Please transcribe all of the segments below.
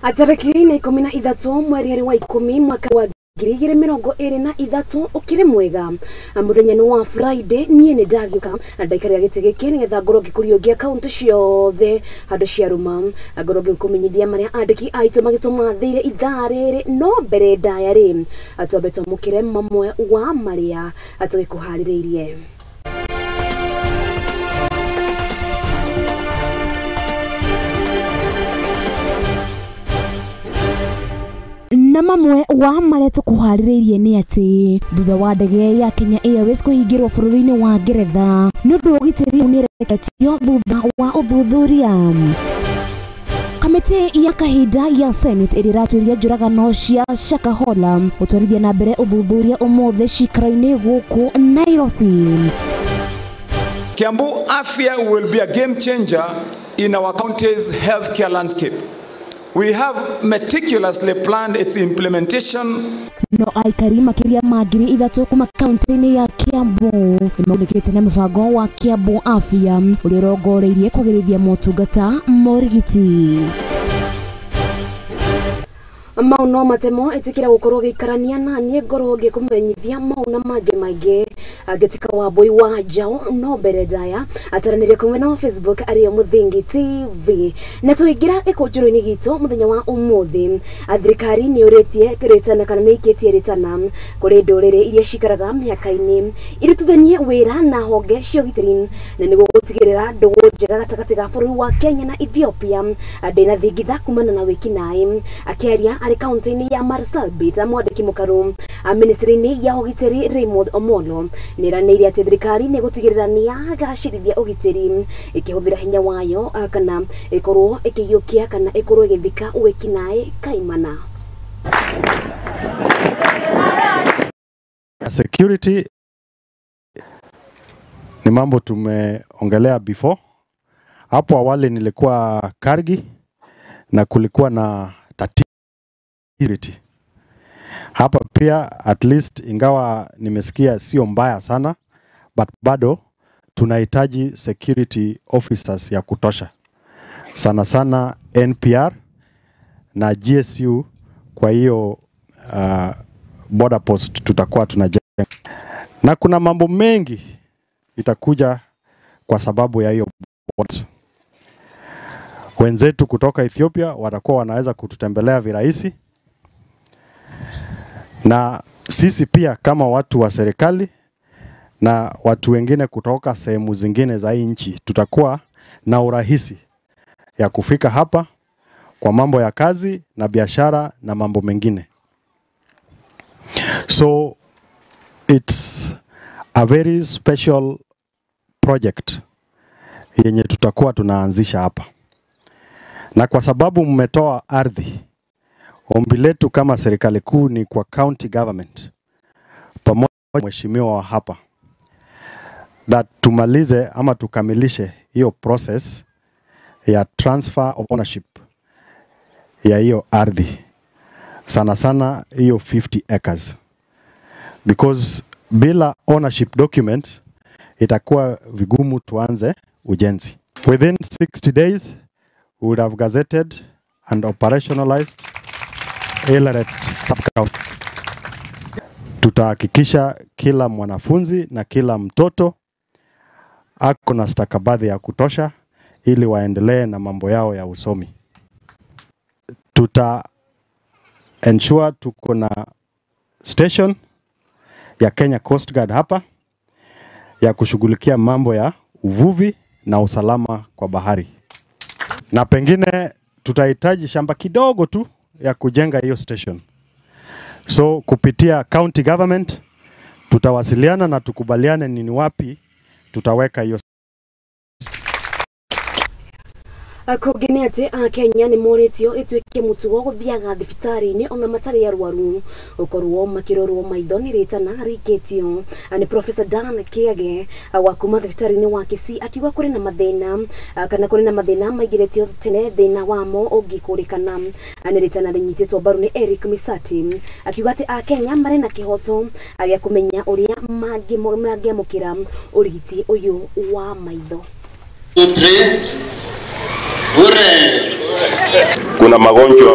Atariki nĩ 13 mweri wa 10 mwaka wa 2023 ukiri mwega muthenya ni wa Friday nie ni ndagiuka ndaikarira giti giki nigetha ngorwo ngikuriungia kaunti ciothe handu ciaruma ngorwo ngikumenyithia maria andiki aitu magitumathire ithaa riri no mbere ndaya ri twambe twamukire mamwe wa maria tugikuhaririirie. Na mamwe wa maria tukuhaririirie ni ati thutha wa ndege ya Kenya Airways kuhingirwo bururi-ini wa Ngeretha ni undu wa ugitiri nireketio thutha wa uthuthuria. Kamiti ya kahinda ya Senate ĩrĩa ĩratuĩria njũragano cia Shakahola gũtwarithia na mbere ũthuthuria ũmũthĩ cikaro-inĩ gũkũ Nairobi. Kiambu Afya will be a game changer in our county's healthcare landscape. We have meticulously planned its implementation. No aikari makiria ma 3,000 kuma kaunti-inĩ ya Kiambu nĩmagunĩkĩte na mũbango wa Kiambu Afya ũrĩa ũrongoreirie kwagĩrithia motungata ma ũrigiti. Mau no matemo ĩtĩkĩra gũkorwo gĩikarania na niĩ ngorwo ngĩkũmenyithia mau na mangĩ maingĩ ngĩtika Wambui wa Njaũ no mbere ndaya ataranĩria kumwe na Facebook arĩo Mũthingi TV. Na tũingĩra gĩkũnjũro-inĩ gitũ mũthenya wa ũmũthĩ, thirikari nĩ ũrĩtie rĩtana kana nĩ ĩkĩtie rĩtana kũrĩ ndũrĩrĩ iria cikaraga mĩhaka-inĩ irutithanie wĩra na honge cia ũgitĩri na nĩguo gũtigĩrĩra ndũgũ njega gatagatĩ ga bũrũri wa Kenya na Ethiopia ndĩnathingitha kumana na wĩkinaĩ. Akĩaria arĩ kaunti-inĩ ya Marsabit, mwandĩki mũkaru ministry-inĩ ya ũgitĩri Raymond Omolo nĩranĩire atĩ thirikari nĩ gũtigĩrĩra nĩ yagacĩrithia ũgitĩri ĩkĩhũthĩra hinya wayo kana ĩkorwo ĩkĩiyũkia kana ĩkorwo ĩgĩthika wĩkinaĩ kaimana. Security ni mambo tumeongelea before. Hapo awali nilikuwa Kargi na kulikuwa na tatizo hapa pia, at least ingawa nimesikia sio mbaya sana, but bado tunahitaji security officers ya kutosha, sana sana NPR na GSU. Kwa hiyo border post tutakuwa tunajenga, na kuna mambo mengi itakuja kwa sababu ya hiyo border. Wenzetu kutoka Ethiopia watakuwa wanaweza kututembelea virahisi, na sisi pia kama watu wa serikali na watu wengine kutoka sehemu zingine za hii nchi tutakuwa na urahisi ya kufika hapa kwa mambo ya kazi na biashara na mambo mengine. So it's a very special project yenye tutakuwa tunaanzisha hapa. Na kwa sababu mmetoa ardhi, ombi letu kama serikali kuu ni kwa county government pamoja na mheshimiwa wa hapa that tumalize ama tukamilishe hiyo process ya transfer of ownership ya hiyo ardhi, sana sana hiyo 50 acres, because bila ownership documents itakuwa vigumu tuanze ujenzi. Within 60 days we would have gazetted and operationalized Eldoret sub-county. Tutahakikisha kila mwanafunzi na kila mtoto ako na stakabadhi ya kutosha ili waendelee na mambo yao ya usomi. Tuta ensure tuko na station ya Kenya Coast Guard hapa ya kushughulikia mambo ya uvuvi na usalama kwa bahari. Na pengine tutahitaji shamba kidogo tu ya kujenga hiyo station. So kupitia county government tutawasiliana na tukubaliane ni wapi tutaweka hiyo. Kũngĩ nĩ atĩ Akenya nĩ morĩtio ĩtuĩke mũtugo gũthiaga thibitarĩ-inĩ ona matarĩ arwaru gũkorwo makĩrorwo maitho nĩ rĩtana rĩikĩtio nĩ Professor Dan Kiage wa kuma thibitarĩ-inĩ wa Kisii akiuga kũrĩ na mathĩna kana kũrĩ na mathĩna maigĩrĩtio tene thĩna wamo ũngĩkũrĩkana. Nĩ rĩtana rĩnyitĩtwo mbaru nĩ Eric Misati akiuga atĩ Akenya marĩ na kĩhoto gĩa kũmenya ũrĩa mangĩamũkĩra ũrigiti ũyũ wa maitho. 2, 3. Hooray! Kuna magonjwa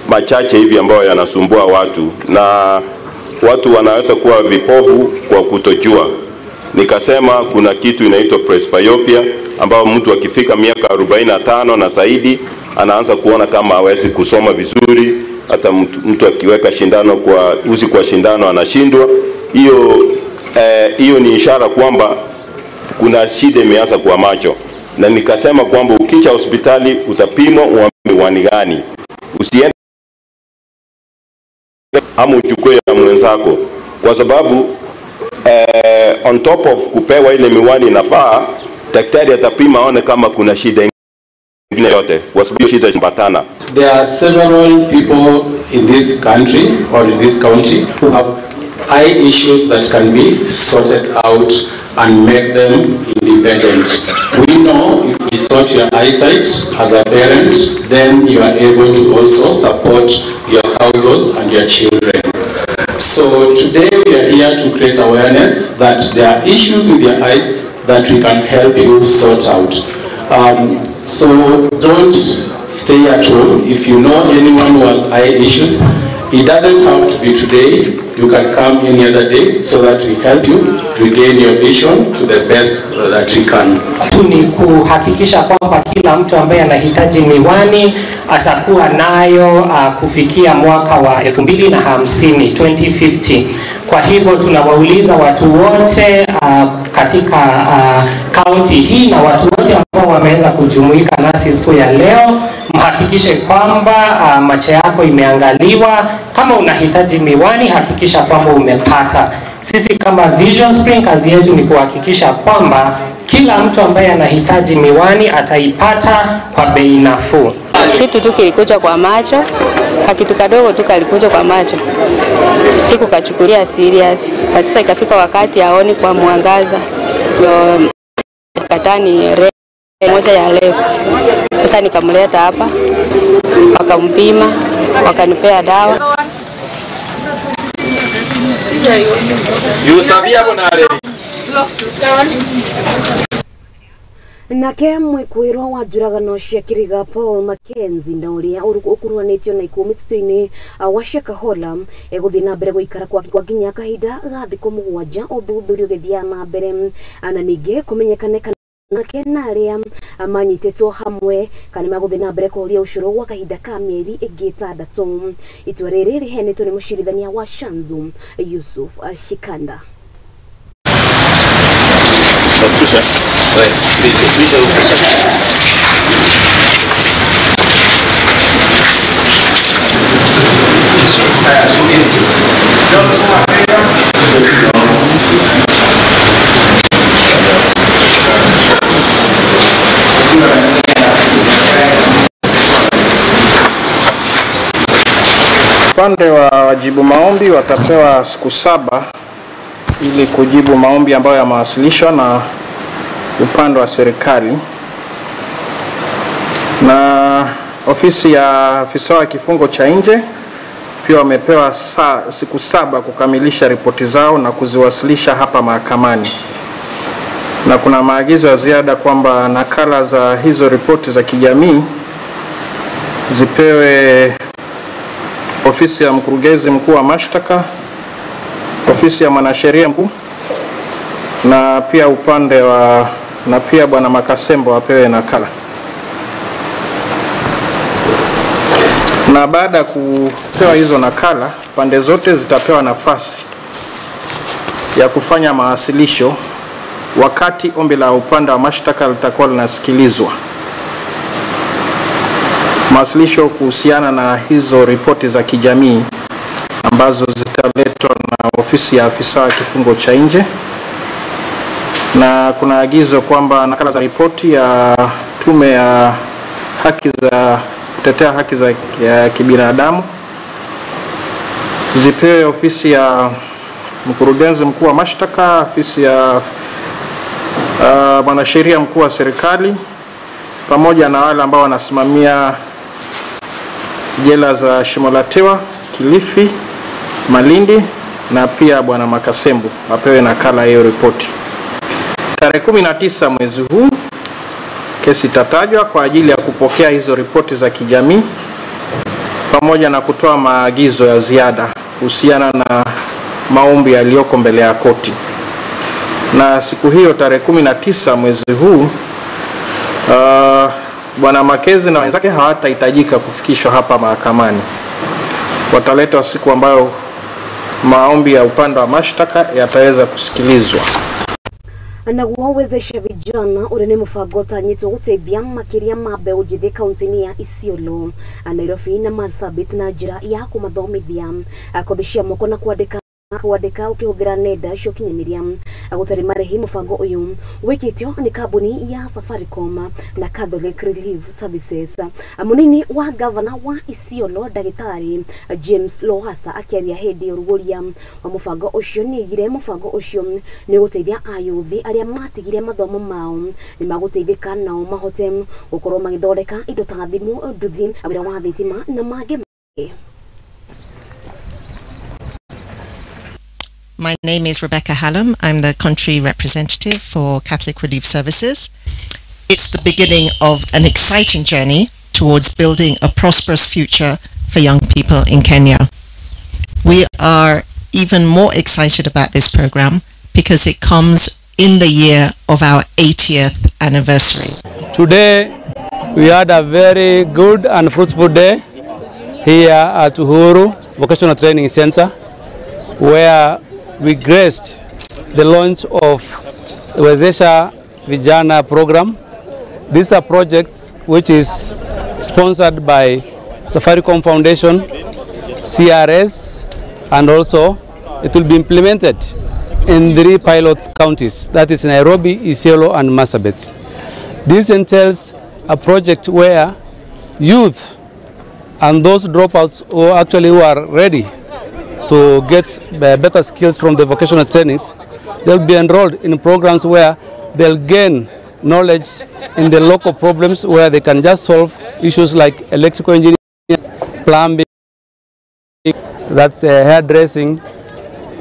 machache hivi ambayo yanasumbua watu na watu wanaweza kuwa vipofu kwa kutojua. Nikasema kuna kitu inaitwa presbyopia ambao mtu akifika miaka 45 na zaidi anaanza kuona kama hawezi kusoma vizuri, hata mtu akiweka shindano kwa uzi kwa shindano anashindwa. Hiyo ni ishara kwamba kuna shida imeanza kwa macho. Na nikasema kwamba ukija hospitali utapimwa uambiwe miwani gani. Usiende ama uchukue ya mwenzako, kwa sababu on top of kupewa ile miwani inafaa, daktari atapima aone kama kuna shida nyingine yote, kwa sababu shida zimbatana. There are several people in this country or in this county who have eye issues that can be sorted out and make them independent. We know if we sort your eyesight as a parent, then you are able to also support your households and your children. So today we are here to create awareness that there are issues with your eyes that we can help you sort out. So don't stay at home. If you know anyone who has eye issues, it doesn't have to be today. You can come any other day so that we help you regain your vision to the best that we can. Ni kuhakikisha kwamba kila mtu ambaye anahitaji miwani atakuwa nayo kufikia mwaka wa 2050, 2050. Kwa hivyo tunawauliza watu wote katika kaunti hii na watu wote ambao wameweza kujumuika nasi siku ya leo, mhakikishe kwamba macho yako imeangaliwa. Kama unahitaji miwani, hakikisha kwamba umepata. Sisi kama Vision Spring, kazi yetu ni kuhakikisha kwamba kila mtu ambaye anahitaji miwani ataipata kwa bei nafuu. Kitu tu kilikuja kwa macho, kakitu kadogo tu kalikuja kwa macho. Sikukachukulia serious. Sasa ikafika wakati aoni kwa mwangaza. Ndio katani moja ya left. Sasa nikamleta hapa, wakampima, wakanipea dawa. Nake mwikwirwa wa njuragano cia Kiriga Paul Mackenzie na uria ukuruhanitio na ikuũ mĩtitũ-inĩ wa Shakahola egũthiĩ na mbere gũikara kwake kwa nginya kahinda ga thikũ 7 ũthuthuria ũgĩthiaga na mbere na ningĩ kũmenyekane kana na arĩa manyitĩtwo hamwe kana magũthiĩ na mbere kũhoria ũcũrũ gwa kahinda ka mĩeri ĩngĩ 6. Itua rĩrĩ rĩheanĩtwo nĩ mũcirithania wa Shanzu Yusuf Shikanda. Upande wa wajibu maombi watapewa siku 7 ili kujibu maombi ambayo yamewasilishwa na upande wa serikali. Na ofisi ya afisa wa kifungo cha nje pia wamepewa siku 7 kukamilisha ripoti zao na kuziwasilisha hapa mahakamani. Na kuna maagizo ya ziada kwamba nakala za hizo ripoti za kijamii zipewe ofisi ya mkurugenzi mkuu wa mashtaka, ofisi ya mwanasheria mkuu, na pia upande wa na pia bwana Makasembo apewe nakala. Na baada ya kupewa hizo nakala, pande zote zitapewa nafasi ya kufanya mawasilisho wakati ombi la upande wa mashtaka litakuwa linasikilizwa. Mawasilisho kuhusiana na hizo ripoti za kijamii ambazo zitaletwa na ofisi ya afisa wa kifungo cha nje. Na kuna agizo kwamba nakala za ripoti ya tume ya haki za kutetea haki za kibinadamu zipewe ofisi ya mkurugenzi mkuu wa mashtaka, ofisi ya mwanasheria mkuu wa serikali, pamoja na wale ambao wanasimamia jela za Shimo la Tewa, Kilifi, Malindi, na pia bwana Makasembo apewe nakala hiyo ripoti. Tarehe 19 mwezi huu Kesi itatajwa kwa ajili ya kupokea hizo ripoti za kijamii pamoja na kutoa maagizo ya ziada kuhusiana na maombi yaliyoko mbele ya koti. Na siku hiyo tarehe 19 mwezi huu, Bwana Makezi na wenzake hawatahitajika kufikishwa hapa mahakamani. Wataletwa siku ambayo maombi ya upande wa mashtaka yataweza kusikilizwa. Naguo wezesha vijana ũrĩa nĩ mũbango ũtanyĩtwo gũteithia makĩria ma mbeũ njĩthĩ kaunti-inĩ ya Isiolo, Nairobi na Marsabit na njĩra ya kũmathomithia kothi cia moko na kwandĩka ũkĩhũthĩra nenda cia ũkinyanĩria gũtarĩ marĩhi. Mũbango ũyũ wĩkĩtio nĩ kambuni ya Safaricom na Catholic Relief Services. Mũnini wa gavana wa Isiolo Ndagĩtarĩ James Lowassa akĩaria hĩndĩ ya ũrugũria wa mũbango ũcio nĩaigire mũbango ũcio nĩ ũgũteithia ayuthi arĩa matigire mathomo mao nĩ magũteithĩka nao mahote gũkorwo magĩthondeka indo ta thimũ, nduthi, wĩra wa thitima na mangĩ. My name is Rebecca Hallam. I'm the country representative for Catholic Relief Services. It's the beginning of an exciting journey towards building a prosperous future for young people in Kenya. We are even more excited about this program because it comes in the year of our 80th anniversary. Today, we had a very good and fruitful day here at Uhuru Vocational Training Center, where we graced the launch of Wezesha Vijana program. These are projects which is sponsored by Safaricom Foundation, CRS, and also it will be implemented in 3 pilot counties, that is Nairobi, Isiolo, and Marsabit. This entails a project where youth and those dropouts who are ready to get better skills from the vocational trainings, they'll be enrolled in programs where they'll gain knowledge in the local problems where they can just solve issues like electrical engineering, plumbing, that's hairdressing,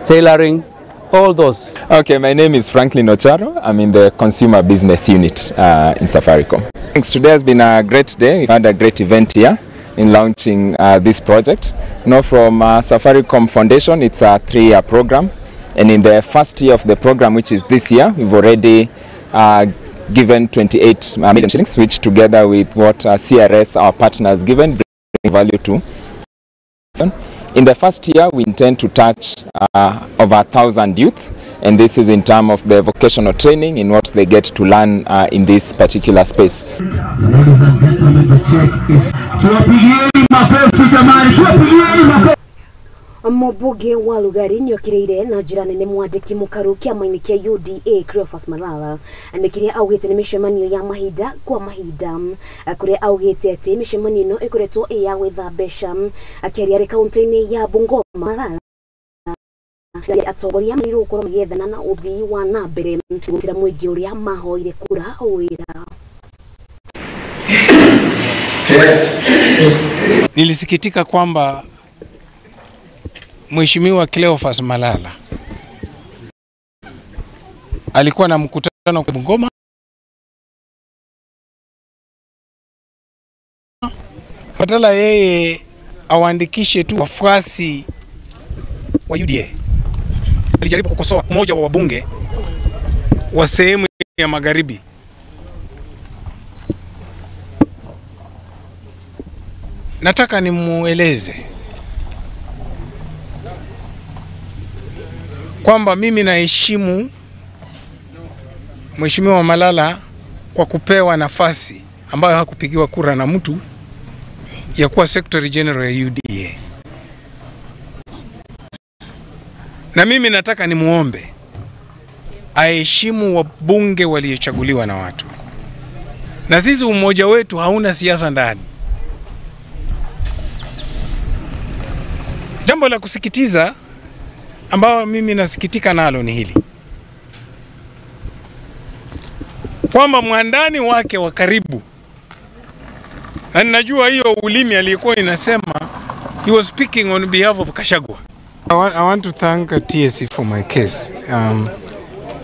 tailoring, all those. Okay, my name is Franklin Ocharo. I'm in the Consumer Business Unit in Safaricom. Thanks. Today has been a great day. We've had a great event here in launching this project. Now from Safaricom Foundation, it's a 3-year program, and in the first year of the program, which is this year, we've already given 28 million shillings, which together with what CRS, our partners, given, bring value to. In the first year, we intend to touch over 1,000 youth, and this is in terms of the vocational training in what they get to learn in this particular space. Ladies and gentlemen, the check is... Mũmbunge wa Lugari nĩokĩrĩire na njĩra nene mwandĩki mũkaru kĩama-inĩ kĩa UDA Cleophas Malala nĩ kĩrĩa augĩte nĩ mĩcemanio ya mahinda kwa mahinda, kũrĩa augĩte atĩ mĩcemanio ĩno ĩkoretwo ĩ ya gwetha mbeca. Akĩaria arĩ kaunti-inĩ ya Bungoma, Malala atongoria magĩrĩirwo gũkorwo magĩethana na ũthii wa na mbere gũtĩra mũingĩ ũrĩa mahoire kura wĩra. Nilisikitika kwamba Mheshimiwa Cleophas Malala alikuwa na mkutano kwa Bungoma, badala yeye awaandikishe tu wafuasi wa UDA, alijaribu kukosoa mmoja wa wabunge wa sehemu ya magharibi. Nataka nimueleze kwamba mimi naheshimu Mheshimiwa Malala kwa kupewa nafasi ambayo hakupigiwa kura na mtu ya kuwa Secretary General ya UDA. Na mimi nataka nimuombe aheshimu wabunge waliochaguliwa na watu. Na sisi umoja wetu hauna siasa ndani. Jambo la kusikitiza ambao mimi nasikitika nalo ni hili, kwamba mwandani wake wa karibu, na ninajua hiyo ulimi aliyekuwa inasema, he was speaking on behalf of Kashagwa. I want to thank TSC for my case.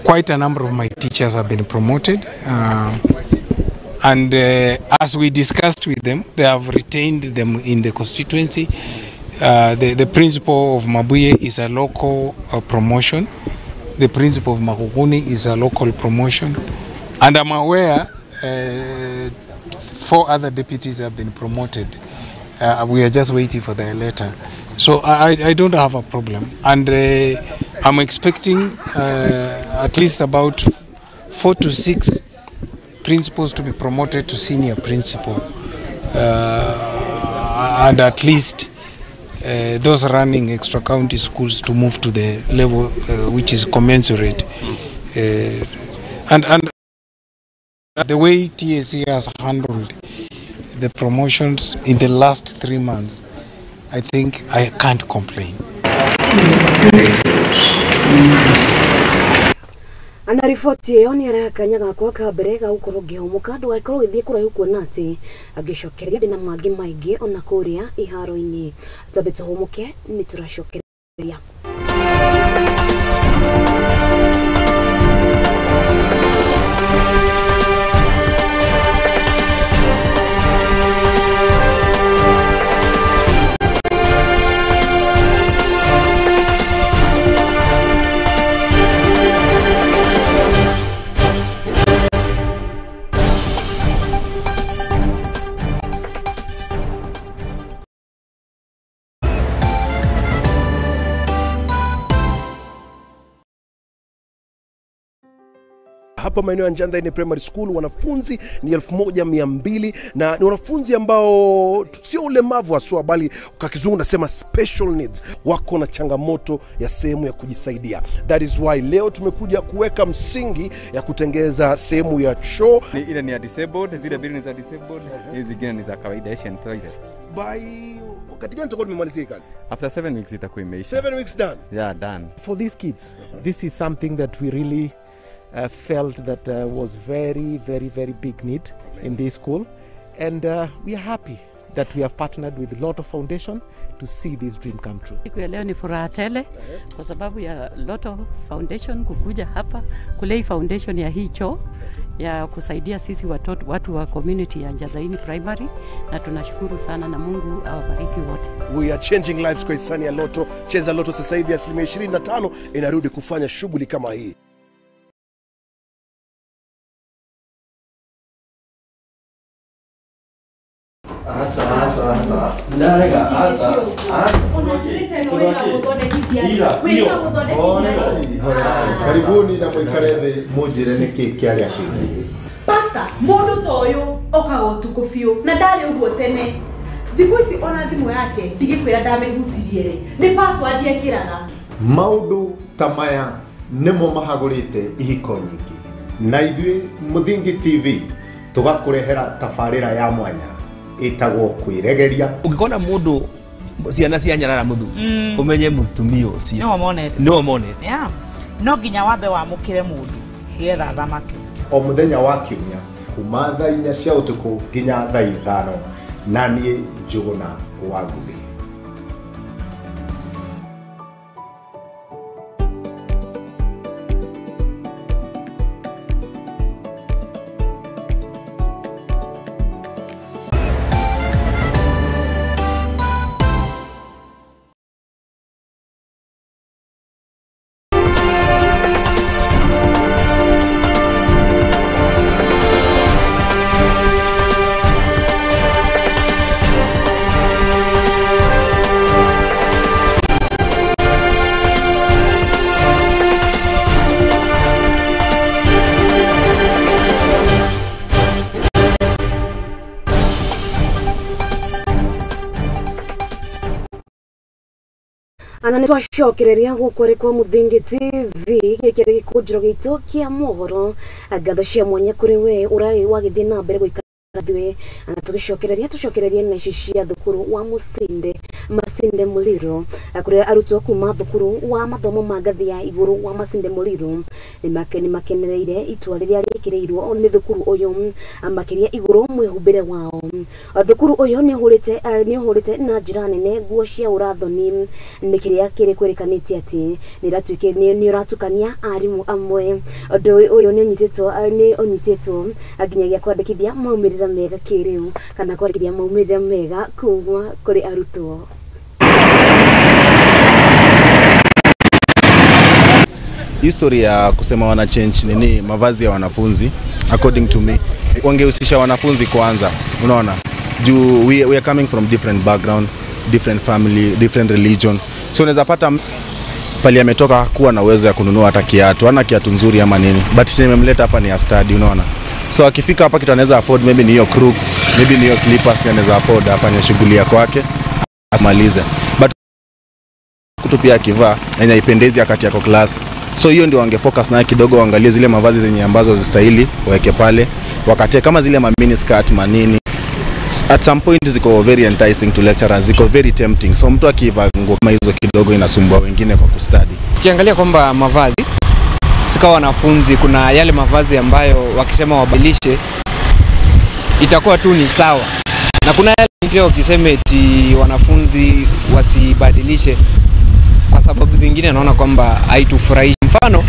Quite a number of my teachers have been promoted. And as we discussed with them, they have retained them in the constituency. The principal of Mabuye is a local promotion. The principal of Makukuni is a local promotion. And I'm aware 4 other deputies have been promoted. We are just waiting for their letter. So I don't have a problem. And I'm expecting at least about 4 to 6 principals to be promoted to senior principal. And at least those running extra county schools to move to the level which is commensurate. And the way TSC has handled the promotions in the last 3 months, I think I can't complain. Ana riboti ĩyo nĩ ĩrehe kanya gakwa ka mbere ga gũkorwo ngĩhũmũka ndũgakorwo ũgĩthiĩ kũraihu kuona atĩ ngĩcokereria ndĩ na mangĩ maingĩ ona kũrĩa iharo-inĩ. Twambe tũhũmũke nĩ tũracokereria. Hapa maeneo ya Njanda Primary School wanafunzi ni 1200 na ni wanafunzi ambao sio ulemavu haswa, bali kwa kizungu nasema special needs, wako na changamoto ya sehemu ya kujisaidia. That is why leo tumekuja kuweka msingi ya kutengeza sehemu ya choo. Ile ni ya disabled, zile mbili ni za disabled, hizi zingine ni za kawaida Asian toilets. By wakati gani tutakuwa tumemalizia kazi? After 7 weeks itakuwa imeisha. 7 weeks done. Yeah, done. For these kids, this is something that we really felt that was very, very, very big need in this school, and we are happy that we have partnered with Lotto Foundation to see this dream come true. Siku ya leo ni furaha tele kwa sababu ya Lotto Foundation kukuja hapa kulei foundation ya hii choo ya kusaidia sisi watoto, watu wa community ya Njathaini Primary, na tunashukuru sana na Mungu awabariki wote. We are changing lives kwa hisani ya Lotto. Cheza Lotto sasa hivi 25% inarudi kufanya shughuli kama hii. Karibuni na mwikare thĩ mũnjĩre nĩkĩ kĩarĩa kĩngĩ. Pastor, mũndũ ta ũyũ okaga ũtukũ biũ na ndarĩ ũguo tene. Thikũ ici ona thimũ yake ndigĩkwĩra ndamĩhutirie rĩ, nĩ password ekĩraga. Maũndũ ta maya nĩmo mahagũrĩte ihiko nyingĩ, na ithuĩ Mũthingi TV tũgakũrehera tabarĩra ya mwanya ĩtagwo kwĩregeria. Ũngĩkona mũndũ ciana cia nyarara mũthu ũmenye mũtumia ũcio nĩwe monete. Yeah. No nginya wambe wamũkĩre mũndũ getha thamaki. O mũthenya wa kiumia kuma thaa 4 cia ũtukũ nginya thaa 5, na niĩ Njũgũna wa Ngũgĩ. Ana nĩtwacokereria gũkũ arĩ kwa Mũthingi TV gĩkĩ nĩ gĩkũnjĩro gitũ kĩa mohoro. Ngatho cia mwanya kũrĩ we ũragĩ wagĩthiĩ na mbere gũikara Ithuĩ na tũgĩcokereria tũcokererie na ici cia thukuru wa Musinde Masinde Muliro, kũrĩa arutwo kuma thukuru wa mathomo ma ngathĩ ya igũrũ wa Masinde Muliro nĩ makenereire itua rĩrĩa rĩkĩrĩirwo nĩ thukuru ũyũ, makĩria igũrũ mwĩhumbĩre wao. Thukuru ũyũ nĩ ũhũrĩte na njĩra nene nguo cia ũrathoni, nĩ kĩrĩa kĩrĩ kwĩrĩkanĩte atĩ nĩ ũratukania arimũ amwe. Ũndũ ũyũ nĩ ũnyitĩtwo nginyagia kwandĩkithia maumĩrĩra mega kĩrĩu kana kwandĩkithia maumĩrĩra mega kuma kũrĩ arutwo. History ya kusema wana change nini mavazi ya wanafunzi, according to me wangehusisha wanafunzi kwanza, unaona, juu we are coming from different background, different family, different religion, so unaweza pata pali ametoka kuwa na uwezo ya kununua hata kiatu, ana kiatu nzuri ama nini, but nimemleta hapa ni a study, unaona. So akifika hapa kitu anaweza afford maybe ni hiyo crooks, maybe ni hiyo slippers, ni anaweza afford afanye shughuli ya kwake amalize, but kutu pia akivaa yenye haipendezi akati yako class. So hiyo ndio wangefocus nayo kidogo, waangalie zile mavazi zenye ambazo zistahili waweke pale, wakate kama zile ma mini skirt manini. At some point ziko very enticing to lecturers, ziko very tempting. So mtu akivaa nguo kama hizo kidogo inasumbua wengine kwa kustudy. Ukiangalia kwamba mavazi sika wanafunzi, kuna yale mavazi ambayo wakisema wabadilishe itakuwa tu ni sawa, na kuna yale pia wakisema eti wanafunzi wasibadilishe kwa sababu zingine, naona kwamba haitufurahishi. Mfano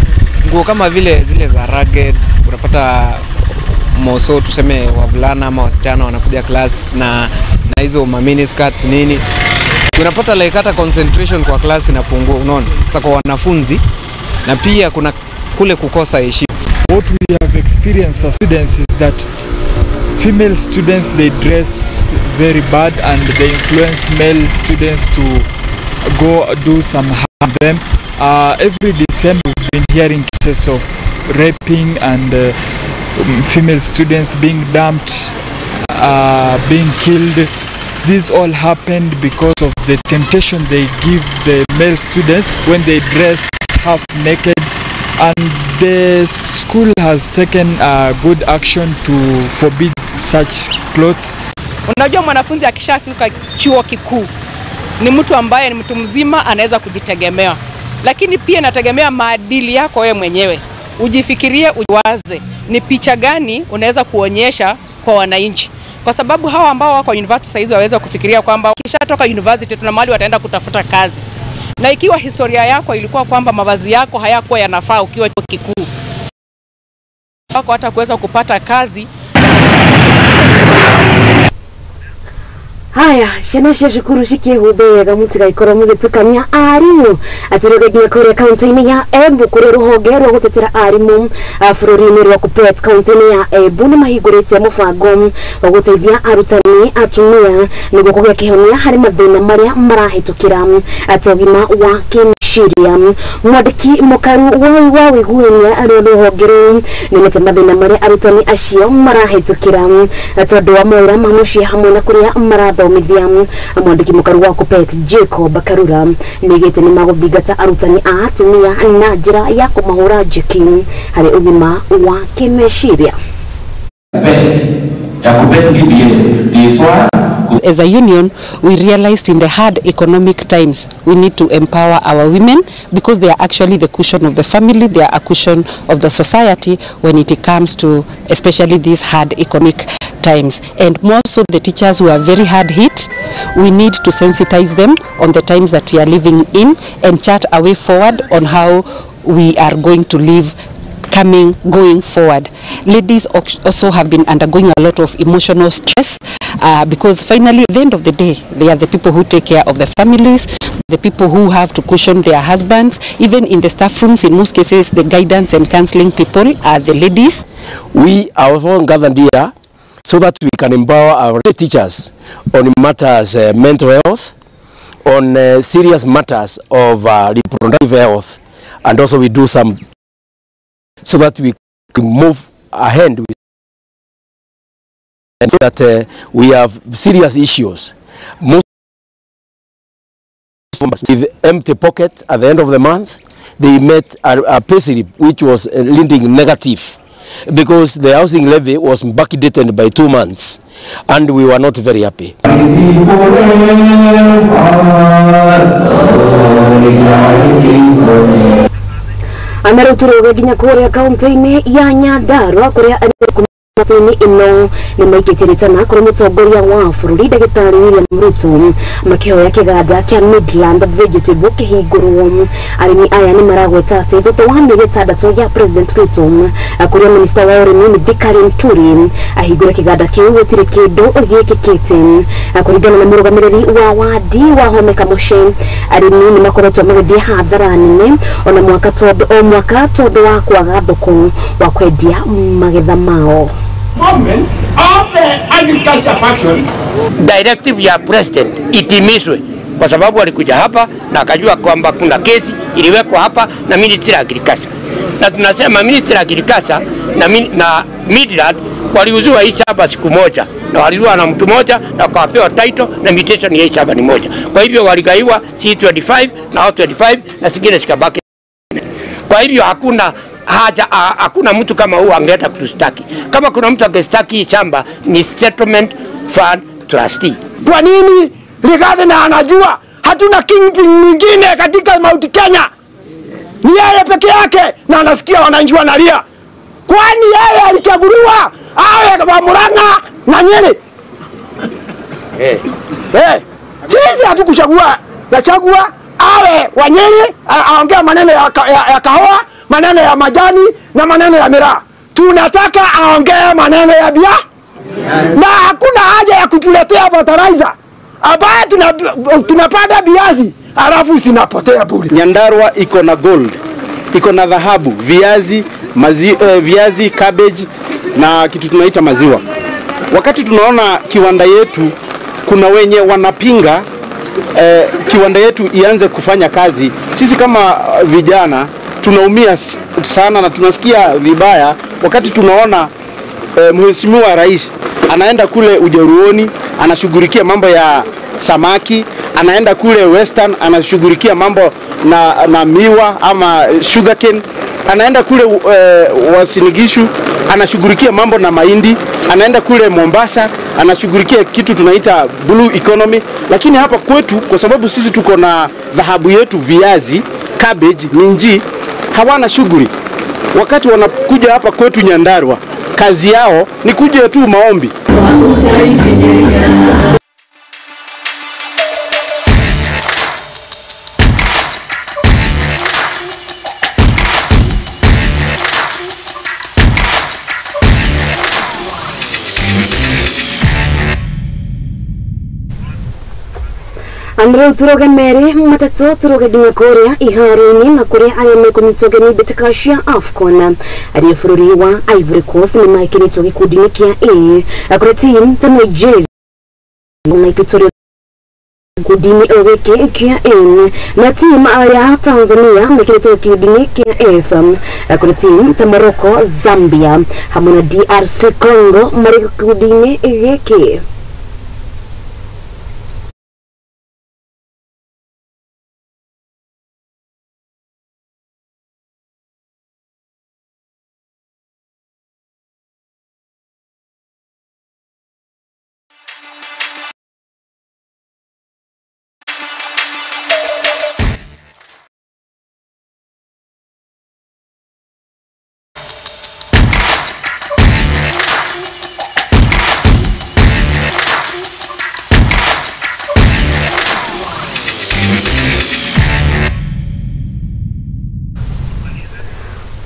nguo kama vile zile za rugged, unapata moso tuseme wavulana ama wasichana wanakuja class na hizo ma mini skirts nini, unapata like hata concentration kwa class inapungua, unaona. Sasa kwa wanafunzi, na pia kuna kule kukosa heshima. What we have experienced as students is that female students, they dress very bad and they influence male students to go do some harm them. Every December we've been hearing cases of raping and female students being dumped, being killed. This all happened because of the temptation they give the male students when they dress half naked, and the school has taken good action to forbid such clothes. Unajua mwanafunzi akishafika chuo kikuu ni mtu ambaye ni mtu mzima, anaweza kujitegemea, lakini pia inategemea maadili yako wewe mwenyewe. Ujifikirie, uwaze ni picha gani unaweza kuonyesha kwa wananchi, kwa sababu hawa ambao wako university saizi waweza kufikiria kwamba ukishatoka university tuna mahali wataenda kutafuta kazi, na ikiwa historia yako ilikuwa kwamba mavazi yako hayakuwa yanafaa ukiwa chuo kikuu, wako hata kuweza kupata kazi. Haya, ciana cia cukuru cikĩhumbe wega mũtigaikorwo mũgĩtukania arimũ. Atĩrĩrĩ nginya kũrĩa kaunti-inĩ ya Embu kũrĩa rũhonge rwa gũtetera arimũ bũrũri-inĩ rwa Kuppet kaunti-inĩ ya Embu nĩ mahingũrĩte mũbango wa gũteithia arutani atumia nĩguo kũgĩa kĩhonia harĩ mathĩna marĩa marahĩtũkĩra ta ũgima wa kĩmeciria. Mwandĩki mũkaru wa wĩiguania arĩ rũhonge rũu nĩonete mathĩna marĩa arutani acio marahĩtũkĩra tondũ wa mawĩra ma mũciĩ hamwe na kũrĩa marathomithia. Mwandĩki mũkaru wa Kuppet Jacob Karura nĩaugĩte nĩ magũthingata arutani a atumia na njĩra ya kũmahũra njeki harĩ ũgima wa kĩmeciria. As a union, we realized in the hard economic times, we need to empower our women because they are actually the cushion of the family, they are a cushion of the society when it comes to especially these hard economic times. And more so the teachers who are very hard hit, we need to sensitize them on the times that we are living in and chart a way forward on how we are going to live going forward. Ladies also have been undergoing a lot of emotional stress because finally at the end of the day they are the people who take care of the families, the people who have to cushion their husbands. Even in the staff rooms, in most cases the guidance and counseling people are the ladies. We are also gathered here so that we can empower our teachers on matters mental health, on serious matters of reproductive health, and also we do some so that we can move ahead with and that we have serious issues. Most with empty pocket at the end of the month, they met a payslip which was leading negative. because the housing levy was backdated by 2 months and we were not very happy. Ameruturuge nginya kuria kaunti-inĩ ya Nyandarua kuria arĩ ino nĩ maikĩtie ritana kũrĩ mũtongoria wa bũrũri ndagĩtarĩ William Ruto makĩhoya kĩganda kĩa Midland Vegetable kĩhingũrwo. Arĩmi aya nĩ maragweta atĩ thutha wa mĩeri 6 ya President Ruto kũrĩa minista wa ũrĩmi Mithika Linturi ahingũre kĩganda kĩu gũtirĩ kĩndũ gĩkĩkĩte. Kũringana na mũrũgamĩrĩri wa wadi wa Home Kamũcĩ, arĩmi nĩ makoretwo magĩthiĩ hathara nene ona mwaka tondũ o mwaka tondũ wa kwaga thoko wa kwendia magetha mao. Of the agriculture faction. Directive ya president itimizwe kwa sababu alikuja hapa na akajua kwamba kuna kesi iliwekwa hapa na Ministry of Agriculture, na tunasema Ministry of Agriculture na Midland waliuziwa hii shamba siku moja na waliuziwa na mtu moja na wakapewa title na mutation ya hii shamba ni moja. Kwa hivyo waligaiwa C25 na O25 na zingine zikabaki. Kwa hivyo hakuna haja, hakuna mtu kama huu angeenda kutustaki. Kama kuna mtu angestaki shamba ni Settlement Fund Trustee. Kwa nini Rigathi na anajua hatuna kingpin mwingine katika Mount Kenya? Ni yeye peke yake na anasikia wananchi wanalia. Kwani yeye alichaguliwa awe wa Murang'a na Nyeri? Sisi hatukuchagua. Nachagua awe wa Nyeri, aongea maneno ya kahawa, maneno ya majani na maneno ya miraa. Tunataka aongee maneno ya bia. Na hakuna haja ya kutuletea fertilizer ambaye tunapanda viazi alafu zinapotea bure. Nyandarua iko na gold, iko na dhahabu, viazi, viazi, cabbage na kitu tunaita maziwa. Wakati tunaona kiwanda yetu kuna wenye wanapinga kiwanda yetu ianze kufanya kazi, sisi kama vijana tunaumia sana na tunasikia vibaya wakati tunaona Mheshimiwa Rais anaenda kule Ujeruoni anashughulikia mambo ya samaki, anaenda kule Western anashughulikia mambo na miwa ama sugarcane, anaenda kule Wasinigishu anashughulikia mambo na mahindi, anaenda kule Mombasa anashughulikia kitu tunaita blue economy. Lakini hapa kwetu kwa sababu sisi tuko na dhahabu yetu, viazi, cabbage, minji, hawana shughuli. Wakati wanakuja hapa kwetu Nyandarua, kazi yao ni kuja tu maombi. Andrew turoge mere matatu turoge nginya kuria iharo-inĩ na kuria arĩa mekũnyitwo ũgeni mbĩtĩka cia AFCON. Arĩa bũrũri wa Ivory Coast nĩ mekĩrĩtwo gĩkundi-inĩ kĩa A kũrĩa timu ta Nigeria na Equatorial gĩkundi-inĩ gĩkĩ kĩa N, na timu ya Tanzania mekĩrĩtwo gĩkundi-inĩ kĩa F kũrĩa timu ta Morocco, Zambia hamwe na DRC Congo marĩ gĩkundi-inĩ gĩkĩ.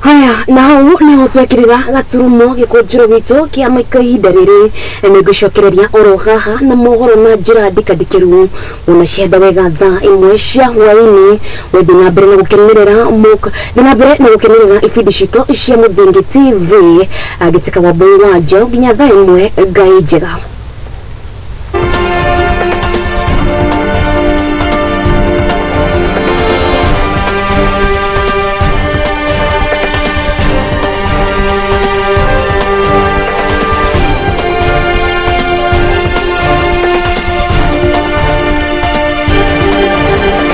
Haya, na hau niho twekirira gaturumo gĩkũnjĩro gitũ kĩa maika ihinda rĩrĩ. Nĩngũcokereria oro haha na mohoro na njĩra ndikandikĩru ona cienda wega thaa 1 cia hwaĩ-inĩ. Wethiĩ na mbere na gũkenerera thiĩ na mbere na gũkenerera ibindi citũ cia Mũthingi TV. Ngĩtĩka Wambũi wa Njaũ nginya thaa 1. Ngai njega.